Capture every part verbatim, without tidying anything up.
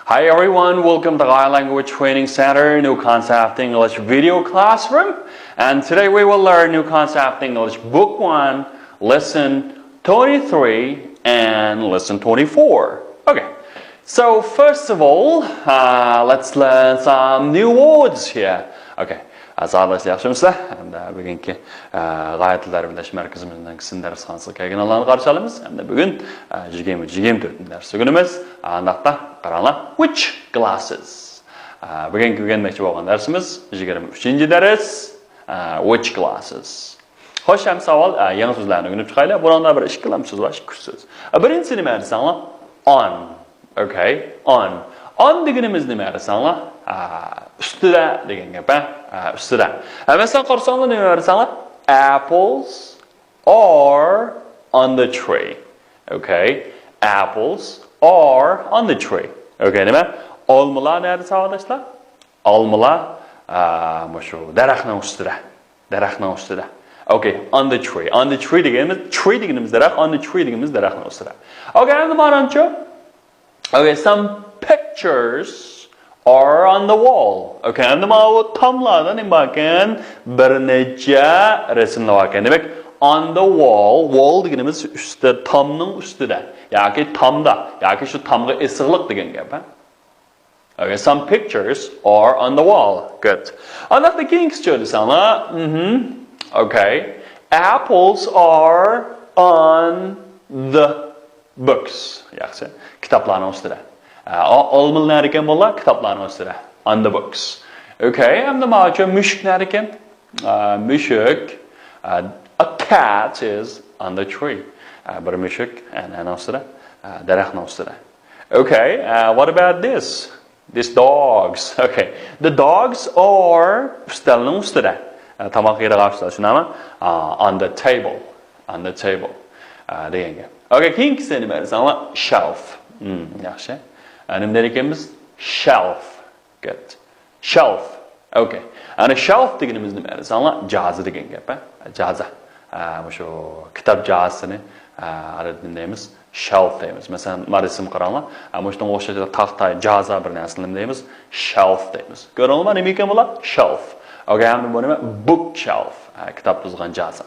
Hi everyone, welcome to Thai Language Training Center, New Concept English Video Classroom. And today we will learn New Concept English Book one, Lesson twenty-three and Lesson twenty-four. Okay, so first of all, uh, let's learn some new words here. Okay, ئەزالار ياخشىمۇسىلەر؟ ھەمدە بۈگۈنكى ئە، غايە تىل تەربىيەلەش مەركىزىمىزنىڭ سىن دەرسخانىسىغا كەلگەنلەرنى قارشى ئالىمىز. ھەمدە بۈگۈن، ئە، يىگىرمە ئۈچ، يىگىرمە تۆتىنچى دەرس بۈگۈنىمىز. ئانداقتا قاراڭلار. Which classes? ئە، بۈگۈنكى ئۆگەنمەكچى بولغان دەرسىمىز يىگىرمە ئۈچىنچى دەرس. ئە، which classes? خوش، ھەم ساۋال، ئە، يېڭى سۆزلەرنى ئۆگىنىپ چىقايلى. بۇنىڭدا بىر ئىككىلا سۆز بار، ئىككى سۆز. ئە، بىرىنچىسى نېمە دېسەڭلار؟ On. Okay, on. On دېگىنىمىز نېمە دېسەڭلار؟ ئە، ئۈستىدە دېگەن گەپ، ھە؟ ئە، ئۈستىدە. ئە، مەسىلەن، قارىساڭلار نېمە دېسەڭلار؟ Apples are on the tree. Okay, apples are on the tree. Okay, نېمە؟ ئالمىلار نەدە، ساۋاقداشلار؟ ئالمىلار، ئە، مۇشۇ دەرەخنىڭ ئۈستىدە. دەرەخنىڭ ئۈستىدە. Okay, on the tree. On the tree دېگىنىمىز، tree دېگىنىمىز دەرەخ، on the tree دېگىنىمىز دەرەخنىڭ ئۈستىدە. Okay, ئەمدى مانانچۇ؟ Okay, some pictures are on the wall. Okay, ئەمدى ماۋۇ تاملاردا نېمە باركەن؟ بىر نەچچە رەسىملەر باركەن. دېمەك، on the wall، wall دېگىنىمىز ئۈستى، تامنىڭ ئۈستىدە. ياكى تامدا، ياكى شۇ تامغا ئېسىقلىق دېگەن گەپ، ھە؟ Okay, some pictures are on the wall. Good. ئانداقتا كېيىنكىسىچۇ دېسەڭلار. مهم. Okay. Apples are on the books. ياخشى. كىتابلارنىڭ ئۈستىدە. ئە، ئا-، ئالمىلار نەدىكەن بالىلار؟ كىتابلارنىڭ ئۈستىدە. On the books. Okay. ئەمدى ماچۇ مۈشۈك نەدىكەن؟ ئە، مۈشۈك. ئە، a cat is on the tree. ئە، بىر مۈشۈك، ئە، نەنىڭ ئۈستىدە؟ ئە، دەرەخنىڭ ئۈستىدە. Okay, uh, what about this? This dogs. Okay. The dogs are ئۈستەلنىڭ ئۈستىدە. ئە، تاماق يەيدىغان ئۈستەل، شۇنداقمۇ؟ ئە، on the table. On the table. ئە، دېگەن گەپ. Okay, كېيىنكىسى نېمە دېسەڭلار؟ Shelf. Hmm, ياخشى. ئە، نېمە دەيدىكەنمىز؟ Shelf. Good. Shelf. Okay. ئەنە shelf دېگىنىمىز نېمە دېسەڭلار؟ جازا دېگەن گەپ، ھە؟ جازا. ئە، مۇشۇ كىتاب جازىسىنى، ئە، ئەرەبتە نېمە دەيمىز؟ Shelf دەيمىز. مەسىلەن، مانا رەسىم قاراڭلار. ئە، مۇشۇنىڭغا ئوخشاش تاختا جازا بىر نەرسىنى نېمە دەيمىز؟ Shelf دەيمىز. كۆردۈڭلارمۇ نېمە ئىكەن بۇلار؟ Shelf. Okay, ھەمدە بۇ نېمە؟ Bookshelf. ئە، كىتاب تۇرىدىغان جازا.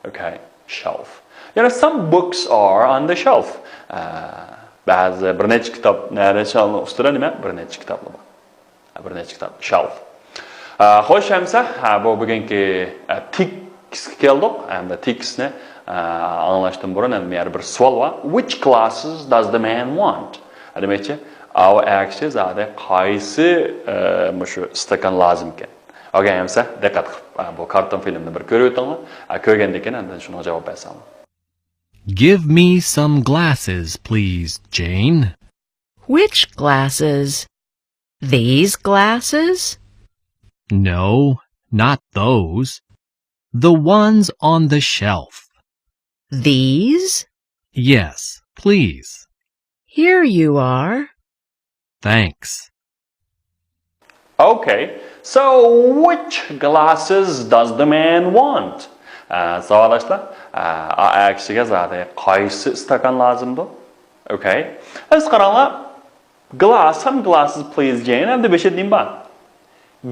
Okay, shelf. You know, some books are on the shelf. ئە، بەزى بىر نەچچە كىتاب، نەدە، شەلفنىڭ ئۈستىدە نېمە؟ بىر نەچچە كىتابلار بار. بىر نەچچە كىتاب، shelf. ئە، خوش، ئەمسە، ھە، بۇ بۈگۈنكى، ئە، تېكىستكە كەلدۇق. ئەمدى تېكىستنى، ئە، ئاڭلاشتىن بۇرۇن، ئەمدى بۇ يەردە بىر سوئال بار. Which glasses does the man want? ئە، دېمەكچى، ئاۋۇ ئەكىشى زادى قايسى، ئە، مۇشۇ ئىستاكان لازىمكەن؟ ئۆگەنگەنسە، دىققەت قىلىپ، ئە، بۇ كارتون فىلىمنى بىر كۆرۈۋېتىڭلار. ئە، كۆرگەندىن كېيىن ئاندىن شۇنىڭغا جاۋاب بەرسەڭلار. Give me some glasses, please, Jane. Which glasses? These glasses? No, not those. The ones on the shelf. These? Yes, please. Here you are. Thanks. Okay, so which glasses does the man want? ئە، ساۋاقداشلار، ئە، ئا ئەكىشىگە زادى قايسى ئىستاكان لازىمدۇ؟ Okay. ئەمسە قاراڭلار. Glass، some glasses please Jane. ئەمدى بېشىدا نېمە بار؟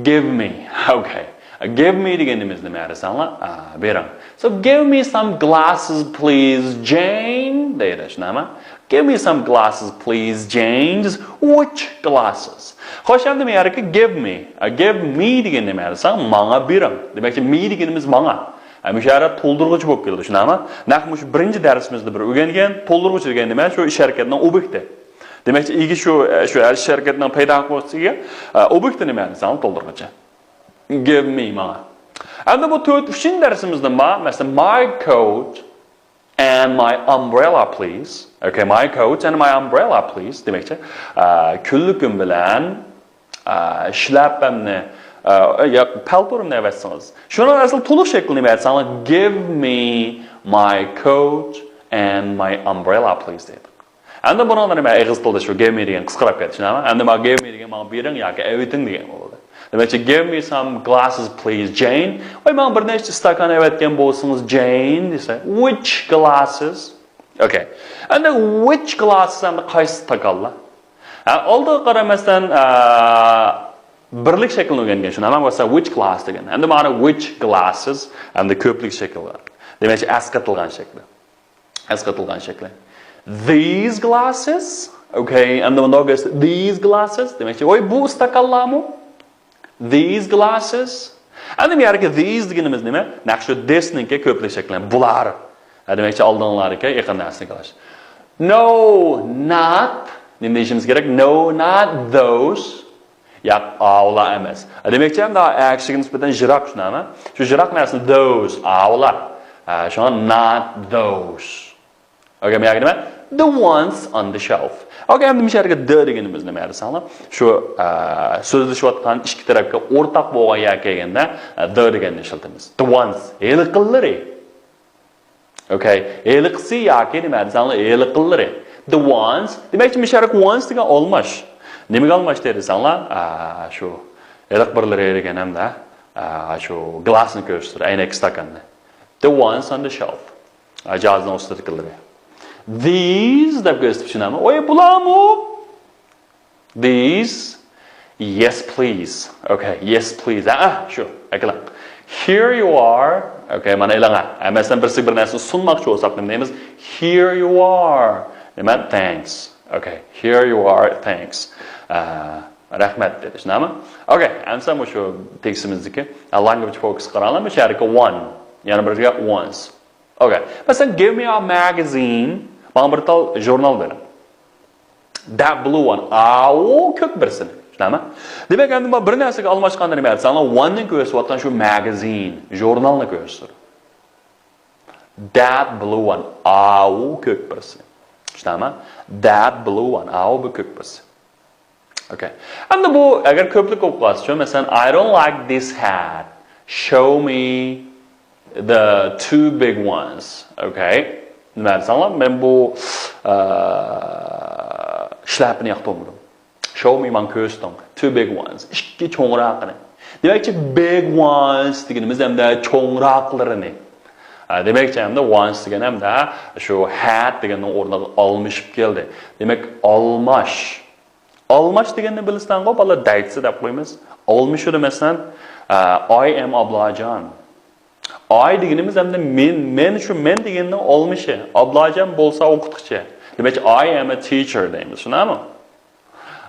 Give me. Okay. Give me دېگىنىمىز نېمە دېسەڭلار؟ ئا، بېرىڭ. So give me some glasses please Jane دەيدۇ، شۇنداقمۇ؟ Give me some glasses please Jane. Which glasses? خوش، ئەمدى مەيەردىكى give me. ئا، give me دېگەن نېمە دېسەڭ، ماڭا بېرىڭ. دېمەكچى، me دېگىنىمىز ماڭا. ئا، مۇشۇ يەردە تولدۇرغۇچى بولۇپ كېلىدۇ، شۇنداقمۇ؟ نەق مۇشۇ بىرىنچى دەرسىمىزدە بىر ئۆگەنگەن تولدۇرغۇچى دېگەن نېمە؟ شۇ ئىش ھەرىكەتنىڭ ئوبيېكتى. دېمەكچى، ئىگە شۇ، شۇ ئىش ھەرىكەتنىڭ پەيدا قىلغۇچىسى ئىگە، ئوبيېكتى نېمە دېسەڭ تولدۇرغۇچى. Give me ماڭا. ئەمدى بۇ تۆت، ئۈچىنچى دەرسىمىزدىن بار. مەسىلەن، my coat and my umbrella please. Okay, my coat and my umbrella please. دېمەكچى، ئە، كۈنلۈكۈم بىلەن، ئە، شىلەپەمنى، ئە، يا پەلتورۇمنى ئەۋەتسىڭىز. شۇنىڭ ئەسلى تولۇق شەكلى نېمە دېسەڭلار؟ Give me my coat and my umbrella please دەيدۇ. ئەمدى بۇنىڭدا نېمە؟ ئېغىز تىلدا شۇ give me دېگەن قىسقىراپ كەتتى، شۇنداقمۇ؟ ئەمدى مانا give me دېگەن ماڭا بېرىڭ ياكى ئەۋېتىڭ دېگەن بولدى. دېمەكچى، give me some glasses please Jane. ۋاي، ماڭا بىر نەچچە ئىستاكان ئەۋەتكەن بولسىڭىز، Jane دېسە. Which glasses? Okay. ئەمدى which glasses ئەمدى قايسى ئىستاكانلار؟ ئالدىغا قارىماستىن، ئە، بىرلىك شەكىلنى ئۆگەنگەن، شۇنداقمۇ؟ مەسىلەن، which glass دېگەن. ئەمدى مانا which glasses، ئەمدى كۆپلۈك شەكىل بار. دېمەكچى، ئەسقاتىلغان شەكلى. ئەسقاتىلغان شەكلى. These glasses. Okay، ئەمدى بۇنداق كۆرسە، these glasses. دېمەكچى، ۋاي، بۇ ئىستاكانلارمۇ؟ These glasses. ئەمدى بۇ يەردىكى these دېگىنىمىز نېمە؟ نەق شۇ this نىڭكى كۆپلۈك شەكلى. بۇلار. ھە، دېمەكچى، ئالدىڭلاردىكى يېقىن نەرسىنى قىلىش. No, not. نېمە دېيىشىمىز كېرەك؟ No, not those. ياق، ئاۋۇلار ئەمەس. دېمەكچى، ئەمدى ئەكسىگە نىسبەتەن يىراق، شۇنداقمۇ؟ شۇ يىراق نەرسىنى those، ئاۋۇلار. ھە، شۇڭا not those. Okay، مەيەگە نېمە؟ The ones on the shelf. Okay، ئەمدى مۇشۇ يەرگە the دېگىنىمىز نېمە دېسەڭلار؟ شۇ، ئە، سۆزلىشىۋاتقان ئىككى تەرەپكە ئورتاق بولغان يەرگە كەلگەندە، ئە، the دېگەننى ئىشلىتىمىز. The ones، ھېلىقىلىرى. Okay، ھېلىقىسى ياكى نېمە دېسەڭلار، ھېلىقىلىرى. The ones، دېمەكچى، مۇشۇ يەرگە ones دېگەن ئالماش. نېمىگە ئالماشتى دېسەڭلار، ئە، شۇ ھېلىقى بىرلىرى دېگەن ھەمدە، ئە، شۇ گلاسنى كۆرسىتىدۇ، ئەينەك ئىستاكاننى. The ones on the shelf. ئاجازنىڭ ئۈستىدىكىلىرى. These دەپ كۆرسىتىپ چۈشىنەمەن. ئوي، بۇلارمۇ؟ These. Yes, please. Okay, yes, please. ھە، شۇ. ئەكېلىڭ. Here you are. Okay، مانا ئېلىڭ. ھە، مەسىلەن، بىرسىگە بىر نەرسىنى سۇنماقچى بولساق نېمە دەيمىز؟ Here you are. نېمە؟ Thanks. Okay, here you are. Thanks. ئە، رەھمەت دېدى، شۇنداقمۇ؟ Okay، ئەمسە مۇشۇ تېكىستىمىزدىكى، ئە، language focus قاراڭلار، مۇشۇ يەردىكى one. يەنە بىرگە ones. Okay. مەسىلەن، give me a magazine. ماڭا بىر تال ژۇرنال بېرىڭ. That blue one. ئاۋۇ كۆك بىرسىنى. شۇنداقمۇ؟ دېمەك، ئەمدى مانا بىر نەرسىگە ئالماشقاندا نېمە دېسەڭلار، one نى كۆرسىتىۋاتقان شۇ magazine، ژۇرنالنى كۆرسىتىدۇ. That blue one. ئاۋۇ كۆك بىرسى. شۇنداقمۇ؟ That blue one. ئاۋۇ بىر كۆك بىرسى. Okay. ئەمدى بۇ ئەگەر كۆپلۈك بولۇپ قالسىچۇ، مەسىلەن، I don't like this hat. Show me the two big ones. Okay. نېمە دېسەڭلار، مەن بۇ، ئە، شىلەپىنى ياقتۇرمىدىم. Show me، ماڭا كۆرسىتىڭ. Two big ones. ئىككى چوڭراقىنى. دېمەكچى، big ones دېگىنىمىز ھەمدە چوڭراقلىرىنى. ئە، دېمەكچى، ھەمدە ones دېگەن ھەمدە شۇ hat دېگەننىڭ ئورنىغا ئالمىشىپ كەلدى. دېمەك، ئالماش. ئالماش دېگەننى بىلىسەنغۇ، بالىلار، دەيتسە دەپ قويىمىز. ئالمىشىدا، مەسىلەن، ئە، I am ئابلاجان. I دېگىنىمىز ئەمدى مەن، مەن شۇ مەن دېگەننىڭ ئالمىشى. ئابلاجان بولسا ئوقۇتقۇچى. دېمەك، I am a teacher دەيمىز، شۇنداقمۇ؟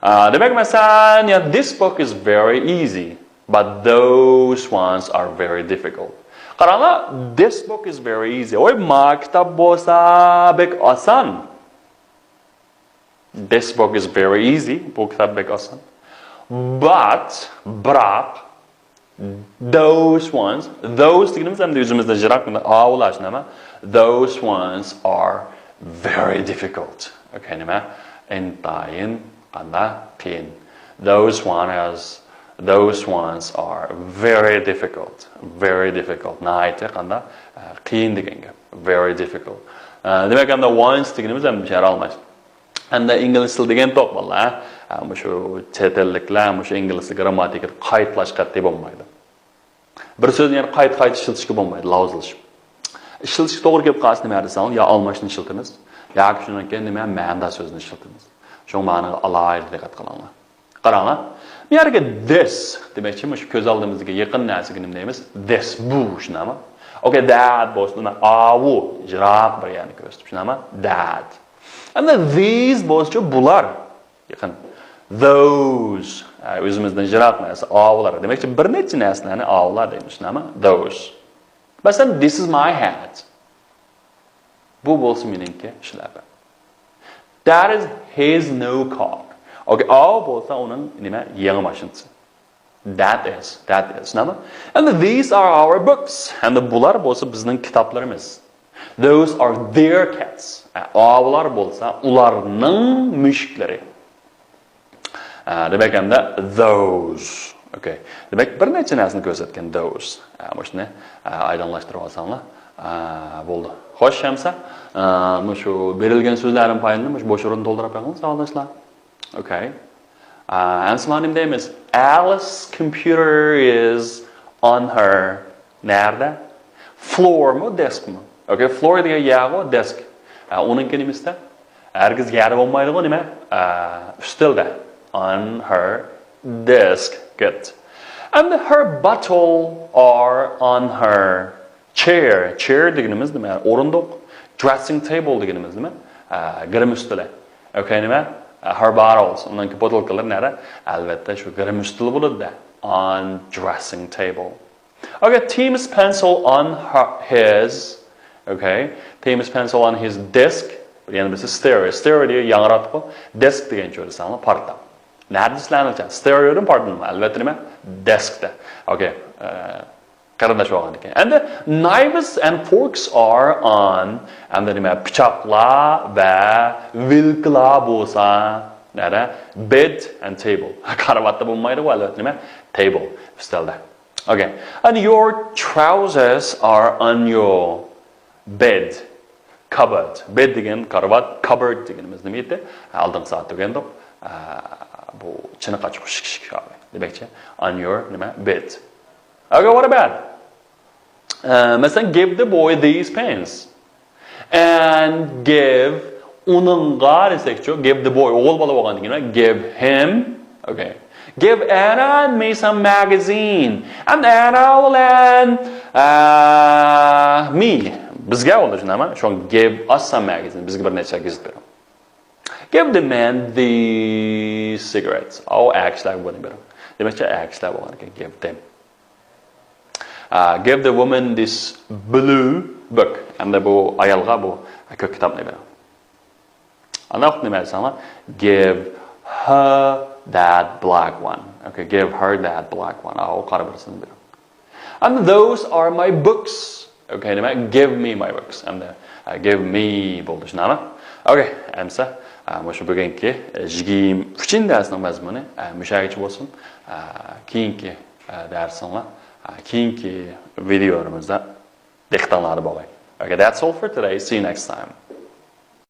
ئە، دېمەك، مەسىلەن، يا، this book is very easy, but those ones are very difficult. قاراڭلار، this book is very easy. ۋاي، ما كىتاب بولسا بەك ئاسان. This book is very easy. بۇ كىتاب بەك ئاسان. But، بىراق، those ones، those دېگىنىمىز ئەمدى ئۆزىمىزدىن يىراق، مانا ئاۋۇلار، شۇنداقمۇ؟ Those ones are very difficult. Okay، نېمە؟ ئىنتايىن قانداق؟ قىيىن. Those one is، those ones are very difficult. Very difficult. ناھايىتى قانداق؟ ئە، قىيىن دېگەن گەپ. Very difficult. ئە، دېمەك، ئەمدى ones دېگىنىمىز ئەمدى بىر شەرت ئالماش. ئەمدى ئىنگلىز تىلى دېگەن توق بالىلار. ئە، مۇشۇ چەت ئەللىكلەر مۇشۇ ئىنگلىز تىلى گرامماتىكىدا قايتىلاش قەتئىي بولمايدۇ. بىر سۆزنى يەنە قايتا-قايتا ئىشلىتىشكە بولمايدۇ، لاۋزىلىشىپ. ئىشلىتىشكە توغرا كېلىپ قالسا نېمە دېسەڭ، يا ئالماشنى ئىشلىتىمىز، ياكى شۇنىڭ كېيىن نېمە، مەنىدار سۆزىنى ئىشلىتىمىز. شۇڭا ماڭا ئالاھىدە دىققەت قىلىڭلار. قاراڭلار. بۇ يەرگە this دېمەكچى، مۇشۇ كۆز ئالدىمىزدىكى يېقىن نەرسىگە نېمە دەيمىز؟ This، بۇ، شۇنداقمۇ؟ Okay، that بولسا، دېمەك، ئاۋۇ، يىراق بىر يەرنى كۆرسىتىپ، شۇنداقمۇ؟ That. ئەمدى these بولسىچۇ، بۇلار. يېقىن. Those. ئە، ئۆزىمىزدىن يىراق نەرسە، ئاۋۇلار. دېمەكچى، بىر نەچچە نەرسىلەرنى ئاۋۇلار دەيمىز، شۇنداقمۇ؟ Those. مەسىلەن، this is my hat. بۇ بولسا مېنىڭكى شىلەپە. That is his new car. Okay، ئاۋۇ بولسا ئۇنىڭ نېمە، يېڭى ماشىنىسى. That is، that is. شۇنداقمۇ؟ And these are our books. ھەمدە بۇلار بولسا بىزنىڭ كىتابلىرىمىز. Those are their cats. ئە، ئاۋۇلار بولسا ئۇلارنىڭ مۈشۈكلىرى. ئە، دېمەك، ئەمدى those. Okay. دېمەك، بىر نەچچە نەرسىنى كۆرسەتكەن those. ئە، مۇشۇنى، ئە، ئايدىڭلاشتۇرۇپ ئالساڭلار، ئە، بولدى. خوش، ئەمسە، ئە، مۇشۇ بېرىلگەن سۆزلەردىن پايدىلىنىپ، مۇشۇ بوش ئورۇننى تولدۇرۇپ بېقىڭ، ساۋاقداشلار. Okay. ئە، ئەمسە مانا نېمە دەيمىز؟ Alice's computer is on her نەدە؟ Floor مۇ، desk مۇ؟ Okay، floor دېگەن يەرغۇ، desk. ئە، ئۇنىڭكى نېمىسىدە؟ ھەرگىز يەردە بولمايدىغۇ نېمە؟ ئە، ئۈستەلدە. On her desk. Good. And her bottle are on her chair. Chair دېگىنىمىز نېمە؟ ئورۇندۇق. Dressing table دېگىنىمىز نېمە؟ ئە، گىرىم ئۈستىلى. Okay، نېمە؟ ئە، her bottles. ئۇنىڭكى بوتۇلكىلىرى نەدە؟ ئەلۋەتتە، شۇ گىرىم ئۈستىلى بولىدۇ-دە. On dressing table. Okay, Tim's pencil on her, his. Okay, Tim's pencil on his desk. يەنە بىرسى stereo. Stereo دېگەن ياڭراتقۇ. Desk دېگەن چۆرىسەڭلار پارتا. نەدە ئىشلەنگەن؟ Stereoدىن پارتلىنىدۇ. ئەلۋەتتە نېمە؟ Deskتە. Okay. ئە، قېرىنداش بولغاندىكىن. And the knives and forks are on. ئەمدى نېمە؟ پىچاقلار ۋە ۋىلكىلار بولسا نەدە؟ Bed and table. كارىۋاتتا بولمايدىغۇ، ئەلۋەتتە نېمە؟ Table. ئۈستەلدە. Okay. And your trousers are on your bed. Cupboard. Bed دېگەن كارىۋات، cupboard دېگىنىمىز نېمە ئىدى؟ ئالدىنقى سائەتتە ئۆگەندۇق. ئە، بۇ چېنىقاچ ئىشىك، ئىشىك. دېمەكچى، on your نېمە؟ Bed. Okay, what about? ئە، مەسىلەن، give the boy these pens. And give ئۇنىڭغا دېسەكچۇ، give the boy، ئوغۇل بالا بولغاندىن كېيىن، give him. Okay. Give Anna and me some magazine. And Anna will and, uh, me. بىزگە بولدى، شۇنداقمۇ؟ شۇڭا give us some magazine. بىزگە بىر نەچچە گېزىت بېرىڭ. Give the men the cigarettes. ئاۋۇ ئەر كىشىلەرگە بۇنى بېرىڭ. دېمەكچى، ئەر كىشىلەر بولغاندىكىن give them. Uh, give the woman this blue book. ئەمدى بۇ ئايالغا بۇ كۆك كىتابنى بېرىڭ. ئانداق نېمە دېسەڭلار؟ Give her that black one. Okay, give her that black one. ئاۋۇ قارا بىرسىنى بېرىڭ. And those are my books. Okay, نېمە؟ Give me my books. ئەمدى، uh, give me بولدى، شۇنداقمۇ؟ Okay، ئەمسە، ئە، مۇشۇ بۈگۈنكى، ئە، يىگىرمە ئۈچىنچى دەرسنىڭ مەزمۇنى، ئە، مۇشۇ يەرگىچە بولسۇن. ئە، كېيىنكى، ئە، دەرسىڭلار، ئە، كېيىنكى ۋىدېئولىرىمىزدا دىققىتىڭلاردا بولغاي. Okay, that's all for today. See you next time.